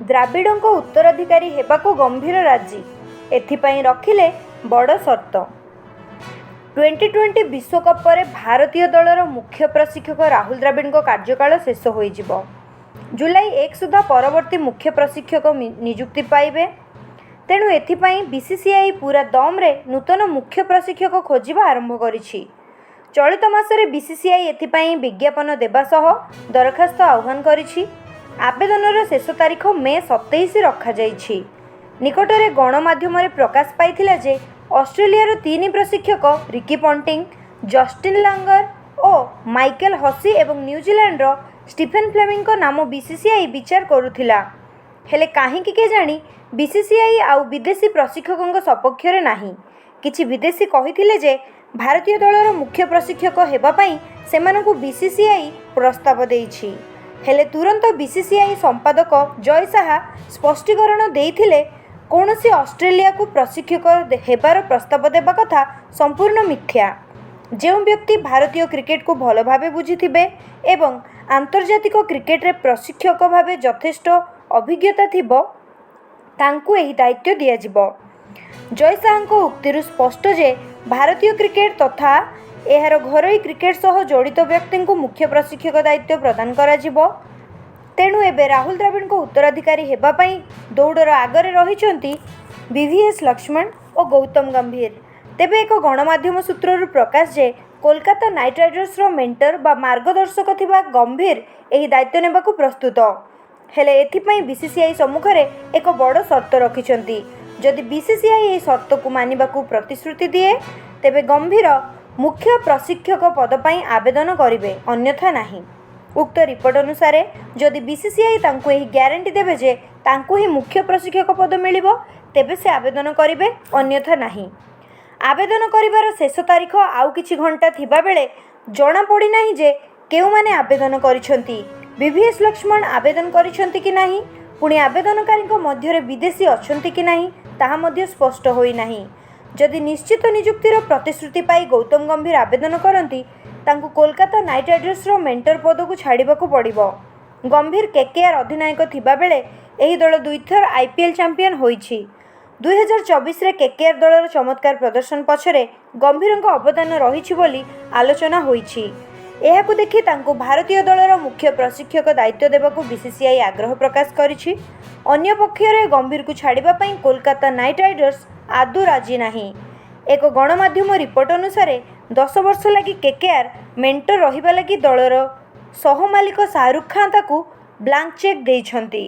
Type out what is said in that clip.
ଦ୍ରାବିଡ଼ଙ୍କ ଉତ୍ତରାଧିକାରୀ ହେବାକୁ ଗମ୍ଭୀର ରାଜି, ଏଥିପାଇଁ ରଖିଲେ ବଡ଼ ସର୍ତ୍ତ। ଟ୍ୱେଣ୍ଟି-ଟ୍ୱେଣ୍ଟି ବିଶ୍ୱକପ ପରେ ଭାରତୀୟ ଦଳର ମୁଖ୍ୟ ପ୍ରଶିକ୍ଷକ ରାହୁଲ ଦ୍ରାବିଡ଼ଙ୍କ କାର୍ଯ୍ୟକାଳ ଶେଷ ହୋଇଯିବ। ଜୁଲାଇ 1 ସୁଦ୍ଧା ପରବର୍ତ୍ତୀ ମୁଖ୍ୟ ପ୍ରଶିକ୍ଷକ ନିଯୁକ୍ତି ପାଇବେ। ତେଣୁ ଏଥିପାଇଁ ବିସିସିଆଇ ପୂରା ଦମରେ ନୂତନ ମୁଖ୍ୟ ପ୍ରଶିକ୍ଷକ ଖୋଜିବା ଆରମ୍ଭ କରିଛି। ଚଳିତ ମାସରେ ବିସିସିଆଇ ଏଥିପାଇଁ ବିଜ୍ଞାପନ ଦେବା ସହ ଦରଖାସ୍ତ ଆହ୍ୱାନ କରିଛି। ଆବେଦନର ଶେଷ ତାରିଖ ମେ 27 ରଖାଯାଇଛି। ନିକଟରେ ଗଣମାଧ୍ୟମରେ ପ୍ରକାଶ ପାଇଥିଲା ଯେ, ଅଷ୍ଟ୍ରେଲିଆର ତିନି ପ୍ରଶିକ୍ଷକ ରିକି ପଣ୍ଟିଂ, ଜଷ୍ଟିନ ଲାଙ୍ଗର ଓ ମାଇକେଲ ହସି ଏବଂ ନ୍ୟୁଜିଲାଣ୍ଡର ଷ୍ଟିଫେନ ଫ୍ଲେମିଙ୍ଗଙ୍କ ନାମ ବିସିସିଆଇ ବିଚାର କରୁଥିଲା। ହେଲେ କାହିଁକି କେଜାଣି ବିସିସିଆଇ ଆଉ ବିଦେଶୀ ପ୍ରଶିକ୍ଷକଙ୍କ ସପକ୍ଷରେ ନାହିଁ। କିଛି ବିଦେଶୀ କହିଥିଲେ ଯେ, ଭାରତୀୟ ଦଳର ମୁଖ୍ୟ ପ୍ରଶିକ୍ଷକ ହେବା ପାଇଁ ସେମାନଙ୍କୁ ବିସିସିଆଇ ପ୍ରସ୍ତାବ ଦେଇଛି। ହେଲେ ତୁରନ୍ତ ବିସିସିଆଇ ସମ୍ପାଦକ ଜୟ ଶାହା ସ୍ପଷ୍ଟୀକରଣ ଦେଇଥିଲେ, କୌଣସି ଅଷ୍ଟ୍ରେଲିଆକୁ ପ୍ରଶିକ୍ଷକ ହେବାର ପ୍ରସ୍ତାବ ଦେବା କଥା ସମ୍ପୂର୍ଣ୍ଣ ମିଥ୍ୟା। ଯେଉଁ ବ୍ୟକ୍ତି ଭାରତୀୟ କ୍ରିକେଟକୁ ଭଲ ଭାବେ ବୁଝିଥିବେ ଏବଂ ଆନ୍ତର୍ଜାତିକ କ୍ରିକେଟରେ ପ୍ରଶିକ୍ଷକ ଭାବେ ଯଥେଷ୍ଟ ଅଭିଜ୍ଞତା ଥିବ, ତାଙ୍କୁ ଏହି ଦାୟିତ୍ୱ ଦିଆଯିବ। ଜୟ ଶାହାଙ୍କ ଉକ୍ତିରୁ ସ୍ପଷ୍ଟ ଯେ, ଭାରତୀୟ କ୍ରିକେଟ ତଥା ଏହାର ଘରୋଇ କ୍ରିକେଟ ସହ ଜଡ଼ିତ ବ୍ୟକ୍ତିଙ୍କୁ ମୁଖ୍ୟ ପ୍ରଶିକ୍ଷକ ଦାୟିତ୍ୱ ପ୍ରଦାନ କରାଯିବ। ତେଣୁ ଏବେ ରାହୁଲ ଦ୍ରାବିଡ଼ଙ୍କ ଉତ୍ତରାଧିକାରୀ ହେବା ପାଇଁ ଦୌଡ଼ର ଆଗରେ ରହିଛନ୍ତି ଭିଭିଏସ୍ ଲକ୍ଷ୍ମଣ ଓ ଗୌତମ ଗମ୍ଭୀର। ତେବେ ଏକ ଗଣମାଧ୍ୟମ ସୂତ୍ରରୁ ପ୍ରକାଶ ଯେ, କୋଲକାତା ନାଇଟ ରାଇଡର୍ସର ମେଣ୍ଟର ବା ମାର୍ଗଦର୍ଶକ ଥିବା ଗମ୍ଭୀର ଏହି ଦାୟିତ୍ୱ ନେବାକୁ ପ୍ରସ୍ତୁତ। ହେଲେ ଏଥିପାଇଁ ବିସିସିଆଇ ସମ୍ମୁଖରେ ଏକ ବଡ଼ ସର୍ତ୍ତ ରଖିଛନ୍ତି। ଯଦି ବିସିସିଆଇ ଏହି ସର୍ତ୍ତକୁ ମାନିବାକୁ ପ୍ରତିଶ୍ରୁତି ଦିଏ, ତେବେ ଗମ୍ଭୀର ମୁଖ୍ୟ ପ୍ରଶିକ୍ଷକ ପଦ ପାଇଁ ଆବେଦନ କରିବେ, ଅନ୍ୟଥା ନାହିଁ। ଉକ୍ତ ରିପୋର୍ଟ ଅନୁସାରେ, ଯଦି ବିସିସିଆଇ ତାଙ୍କୁ ଏହି ଗ୍ୟାରେଣ୍ଟି ଦେବେ ଯେ, ତାଙ୍କୁ ହିଁ ମୁଖ୍ୟ ପ୍ରଶିକ୍ଷକ ପଦ ମିଳିବ, ତେବେ ସେ ଆବେଦନ କରିବେ, ଅନ୍ୟଥା ନାହିଁ। ଆବେଦନ କରିବାର ଶେଷ ତାରିଖ ଆଉ କିଛି ଘଣ୍ଟା ଥିବା ବେଳେ ଜଣାପଡ଼ିନାହିଁ ଯେ, କେଉଁମାନେ ଆବେଦନ କରିଛନ୍ତି। ଭିଭିଏସ୍ ଲକ୍ଷ୍ମଣ ଆବେଦନ କରିଛନ୍ତି କି ନାହିଁ, ପୁଣି ଆବେଦନକାରୀଙ୍କ ମଧ୍ୟରେ ବିଦେଶୀ ଅଛନ୍ତି କି ନାହିଁ, ତାହା ମଧ୍ୟ ସ୍ପଷ୍ଟ ହୋଇନାହିଁ। ଯଦି ନିଶ୍ଚିତ ନିଯୁକ୍ତିର ପ୍ରତିଶ୍ରୁତି ପାଇ ଗୌତମ ଗମ୍ଭୀର ଆବେଦନ କରନ୍ତି, ତାଙ୍କୁ କୋଲକାତା ନାଇଟ ରାଇଡର୍ସର ମେଣ୍ଟର ପଦକୁ ଛାଡ଼ିବାକୁ ପଡ଼ିବ। ଗମ୍ଭୀର କେକେଆର୍ ଅଧିନାୟକ ଥିବା ବେଳେ ଏହି ଦଳ ଦୁଇଥର ଆଇପିଏଲ୍ ଚାମ୍ପିୟନ ହୋଇଛି। 2024ରେ କେକେଆର୍ ଦଳର ଚମତ୍କାର ପ୍ରଦର୍ଶନ ପଛରେ ଗମ୍ଭୀରଙ୍କ ଅବଦାନ ରହିଛି ବୋଲି ଆଲୋଚନା ହୋଇଛି। ଏହାକୁ ଦେଖି ତାଙ୍କୁ ଭାରତୀୟ ଦଳର ମୁଖ୍ୟ ପ୍ରଶିକ୍ଷକ ଦାୟିତ୍ୱ ଦେବାକୁ ବିସିସିଆଇ ଆଗ୍ରହ ପ୍ରକାଶ କରିଛି। ଅନ୍ୟପକ୍ଷରେ ଗମ୍ଭୀରଙ୍କୁ ଛାଡ଼ିବା ପାଇଁ କୋଲକାତା ନାଇଟ ରାଇଡର୍ସ ଆଦୌ ରାଜି ନାହିଁ। ଏକ ଗଣମାଧ୍ୟମ ରିପୋର୍ଟ ଅନୁସାରେ, 10 ବର୍ଷ ଲାଗି କେକେଆର୍ ମେଣ୍ଟର ରହିବା ଲାଗି ଦଳର ସହମାଲିକ ଶାହରୁଖ ଖାଁ ତାଙ୍କୁ ବ୍ଲାଙ୍କ ଚେକ୍ ଦେଇଛନ୍ତି।